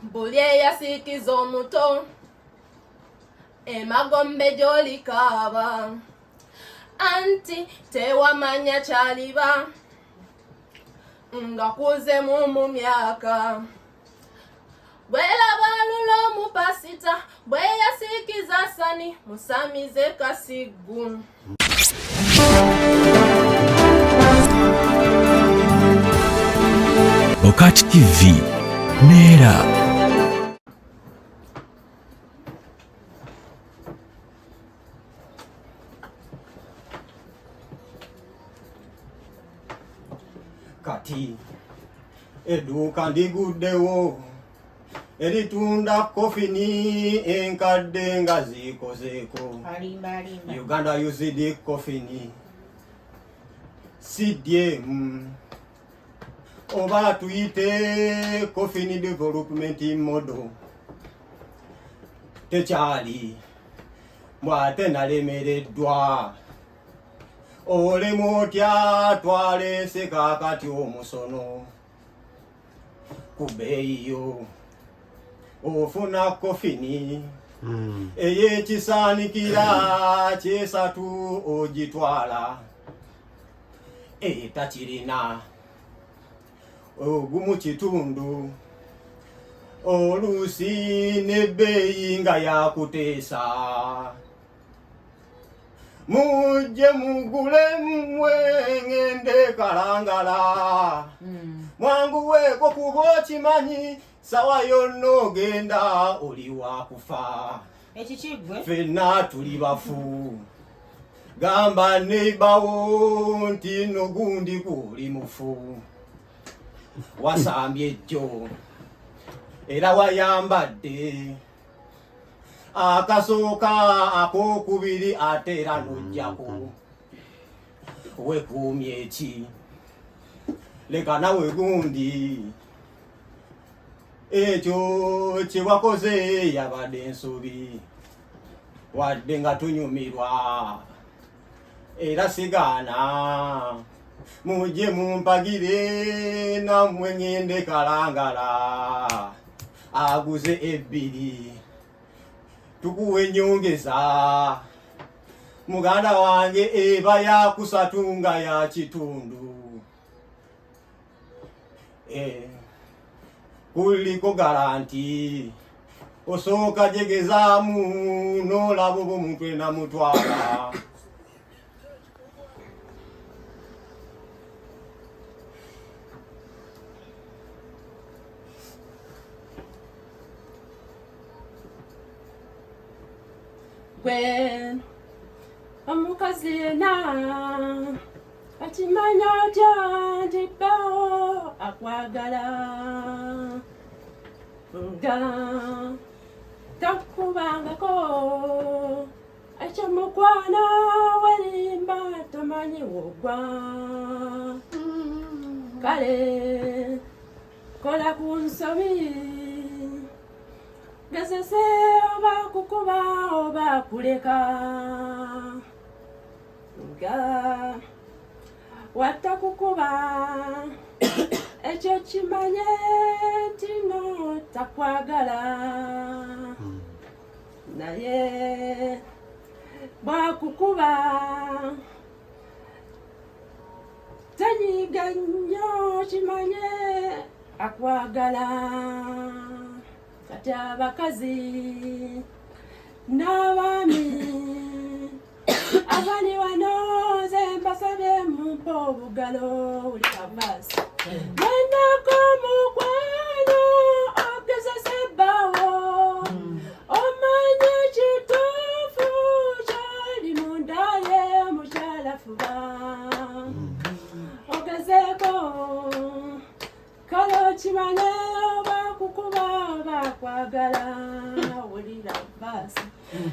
Buli eyasiikiza omuto emagombe gy'olikaaba, anti tewamanya kyaliba nga kuzemu mu myaka. Bwelaba lula omupasita bwe yasiikiza sani musamize kasiggu. Bokat TV neera. Kati edduuka ndiguddewo eritunda kofini enkadde nga zikozeeko. Uganda used kofini CDM oba tuyite coffin development model tekyali mwate nalemereddwa olemu otya twaleese kaakati omusono ku bbeeyiyo ofuna kofini ey'ekisaanikira kyesatu ogitwala etakirina ogumu kitundu oluusi n'ebbeeyi nga yakuteesa. Mujje mugule mmwe ngende Kalangala. Mwanguweeko kuba okimanyi sawa yonna ogenda oli wakufa. Ekikigwe ffenna tuli bafu. Gamba neibawo nti no gundi guli mufu. Wasambye jjo era wayambadde akasooka akokubiri ate era nojjako wekuumye ki leka nawe gundi ekyo kye wakoze yabadde ensobi wadde nga tunyumirwa era sigaana mujje mumpagire nammwe ngende Kalangala aguze ebbiri tukuwa ennyongeza muganda wange eba yakusatu nga ya kitundu. Kuliko garanti osooka jegezaamu n'olaba oba omuntu enamutwala. Gwe omukazi yenna akimanya otya nti bbaawo akwagala nga takubangako ekyo mukwano werimba tomanyi wogwa. Kale kola ku nsobi gezese oba kukuba oba kuleka nga watta kukuba ekyo kimanye nti no takwagala naye bwakukuba tanyiga nnyo kimanye akwagala. Kati abakazi n'abaami abali wano nze mbasabye mumpe obugalo buli kavaasi nendako mukwano ogezese bbaawo omanye kituufu kyoli munda ye mukyala fuba ogezeeko kale okimanye oba kukuba oba kwagala wulira baasi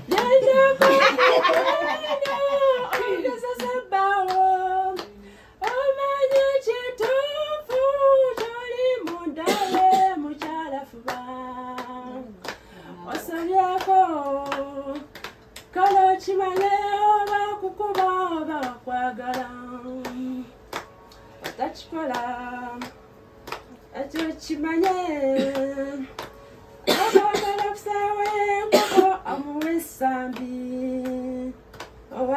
nendako ogezese bbaawo omanye kituufu kyoli munda ye mukyala fuba osobyeko kale okimanye oba kukuba oba kwagala otakikola ekyo kimanye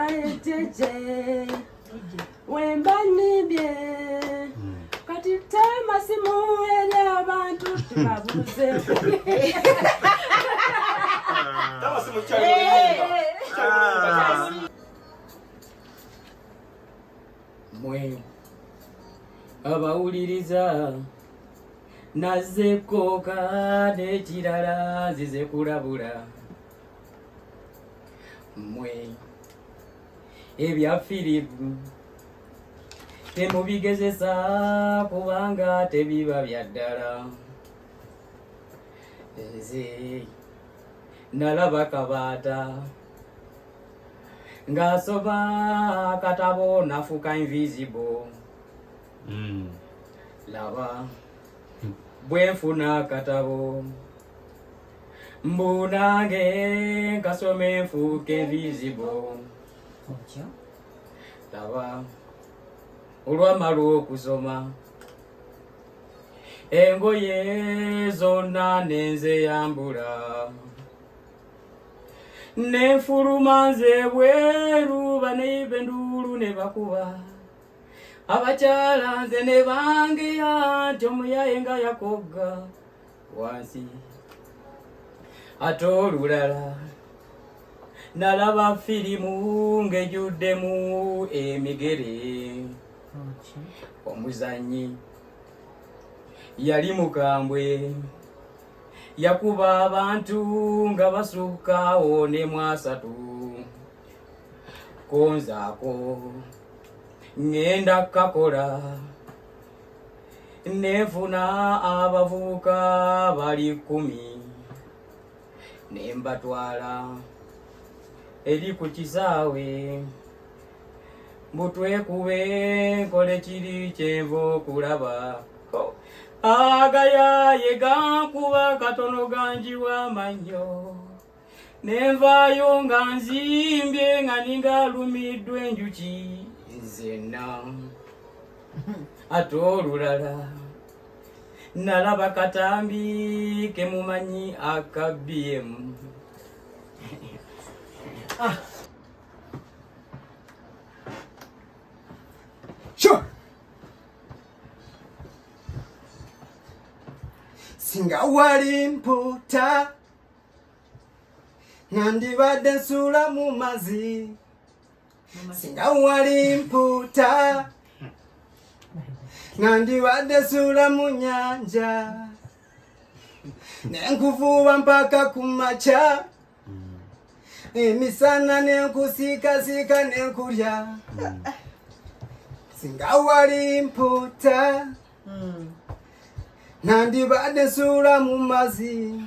Male jeje wemba nimbye kati tema simu eri abantu tubabuzeeko. Tama simu kyali. Mwe abawuliriza, nazze kooka n'ekirala, nzize kulabula mmwe. Ebya firimu temubigezesa kubanga tebiba bya ddala. Nze nalaba kabaata ng'asoma akatabo nafuuka invisible. Laba bwe nfuna akatabo, mbu nange nkasome nfuuke visible. Laba olwamala okusoma, engoye zonna nenzeyambula, nenfuluma nze bweru, baneyiba enduulu ne bakuba abakyala, nze ne bangeya nti omuyaye nga yakogga wansi. Ate olulala nalaba firimu ng'ejjuddemu emigere. Omuzanyi yali mukambwe, yakuba abantu nga basukkawo ne mwasatu. Konzaako ŋŋenda kakola, nenfuna abavubuka bali 10, ne mbatwala eri ku kisaawe, mbutwekube nkole kiri kyenva okulaba. Agayaye gankuba katono ganjiwa amannyo, nenvaayo nga nzimbye nga ninga alumiddwa enjuki nzenna. Ate olulala nalaba katambi kemumanyi aka BM. Sure. Singa wali mputa, nandibadde nsula mu mazzi. Singa wali mputa, nandibadde nsula mu nyanja, nenkuvuba mpaka ku makya, emisana nenkusiikasiika nenkulya. Singa wali mputa, nandibadde nsula mu mazzi,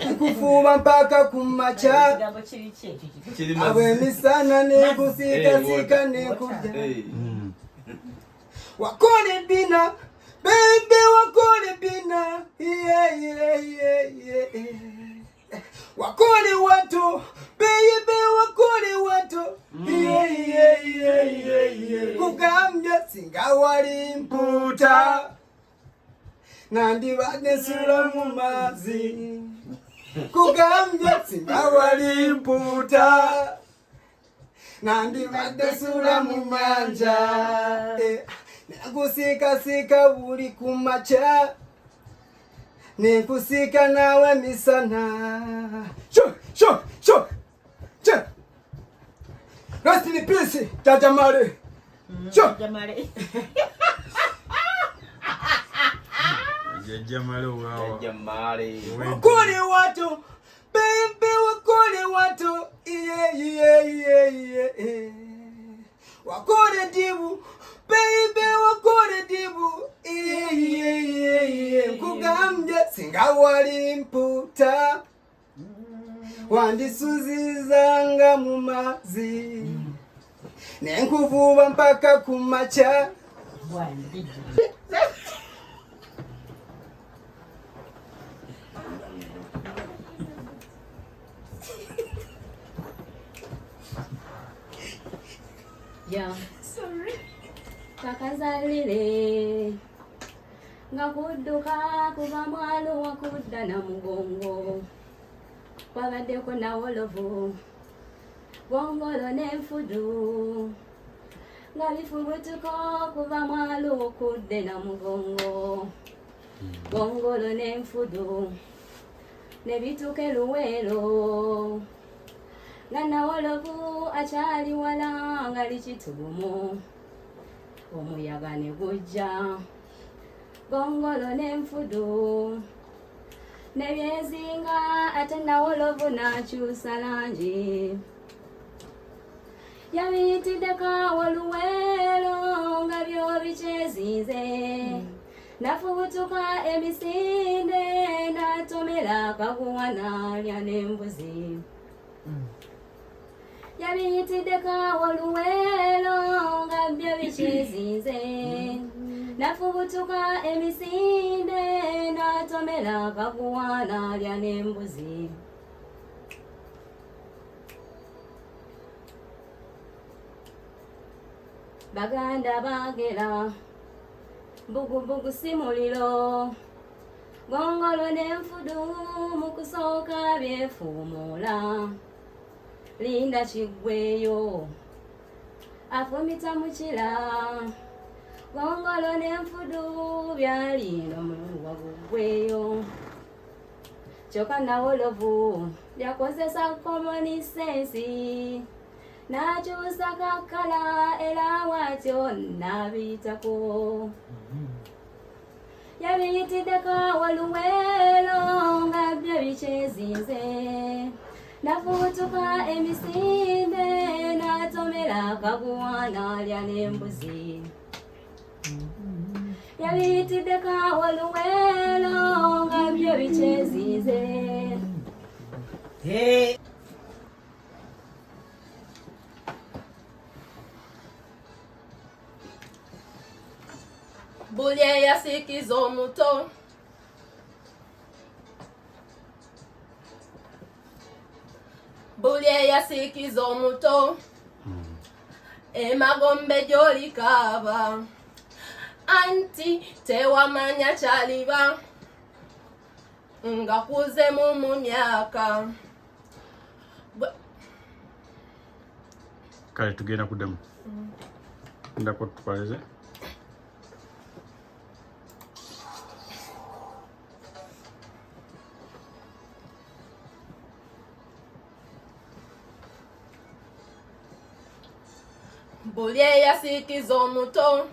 nkufuba mpaka ku makya, Ekigambo kiri ki ekyo? Abo emisana nenkusiikasiika nenkulya. Wakole bina baby, wakole bina, yeah. Wakole watu baby, wakole watu, yeah. Kugambye singa wali mputa, nandibadde nsula mu mazzi. Kugambye singa wali mputa, nandibadde nsula mu manja. Eh, nenkusiikasiika buli ku makya, nenkusiika naawe misana. Sho sho sho che, rest in peace Jaja Male. Sho. Jamale. Jajja Male waawa. Jamale. Wakole watu baby, wakole watu, yeah. Wakole dibu baby, wakole dibu, yeah. Nkugambye singa wali mputa, wandisuzizanga mu mazzi, nenkuvuba mpaka ku makya. Bwandijja. Yeah. Kakazalire nga kudduka kuva mwalo wakudda na mugongo kwabaddeko nawolovu. Gongolo n'enfudu nga bifubutuka okuva mwalukudde na mugongo. Gongolo n'enfudu ne bituuka e Luweero nga Nawolovu akyali wala nga likitugumu, omuyaga ne gujja. Gongolo n'enfudu ne byezinga, ate Nawolovu n'akyusa langi. Yabiyitiddeko awo Luweero nga byo bikyezinze, nafubutuka emisinde n'atomera akaguwa n'alya n'embuzi. Yabiyitiddeko awo Luweero nga byo bikyezinze, nafubutuka emisinde n'atomera akaguwa n'alya n'embuzi. Baganda baagera bugubugu si muliro, gongolo n'enfudu mu kusooka byefuumuula, linda kiggweyo afumita mukira. Gongolo n'enfudu byalinda omuliro guggweyo, kyokka Nawolovu yakozesa common sense n'akyusa kakkala era bw'atyo n'abiyitako. Yabiyitiddeko awo Luweero nga byo bikyezinze, nafubutuka emisinde n'atomera akaguwa n'alya n'embuzi. Yabiyitiddeko awo Luweero nga byo bikyezinze. Hey. Buli eyasiikiza omuto buli eyasiikiza omuto emagombe gy'olikaaba, anti tewamanya kyaliba nga kuzemu mu myaka. Kale tugenda kuddamu ndako tutwalize. Buli eyasiikiza omuto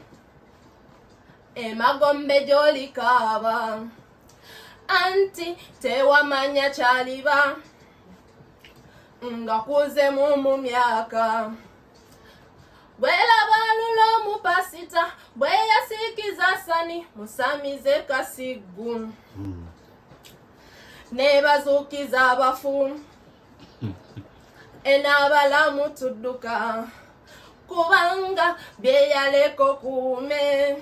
emagombe gy'olikaaba, anti tewamanya kyaliba nga kuzemu mu myaka. Bweraba lula omupasita bwe yasiikiza sani musamize kasiggu, nebazuukiza abafu enaabalamu tudduka, kubanga byeyaleka okuume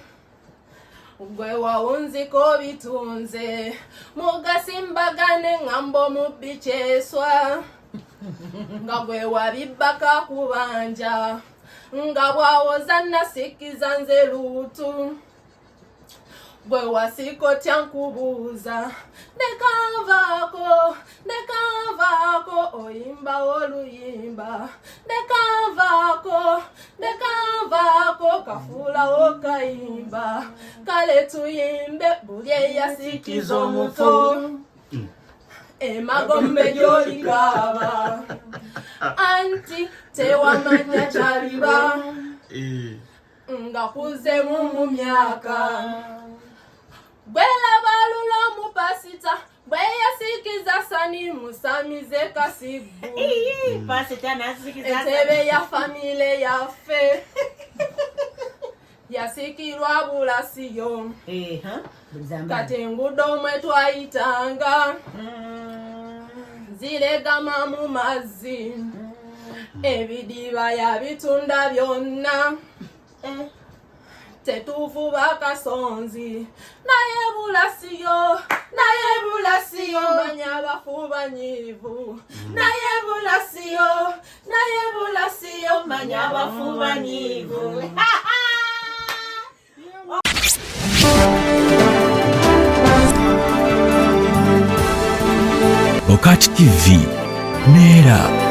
gwe wawunzika obitunze mugasimbagane ŋŋamba omubbi kyeswa nga gwe wabibbaka kubanja nga bwawoza nasikiza nze luutu gwe wasikotya nkubuuza nekanvaako nekanvaako oyimba oluyimba nekanvaako nekanvaako kafuulawo kayimba kale tuyimbe buli eyasikiza omuto emagombe gy'olikaaba anti tewamanya kyaliba nga kuzemu mu myaka. Bweraba lula omupasita bwe yasikiza sani musamize kasiggu, Pasita nasikiza entebe ya famire yaffe yasikirwa Bulasiyo. Kati enguudo mwe twayitanga ziregama mu mazzi, ebidiba yabitunda byonna, tetuvuba kasonzi naye Bulasiyo, naye Bulasiyo manya abafu banyiivu, naye Bulasiyo, naye Bulasiyo manya abafu banyiivu. Bokati TV neera.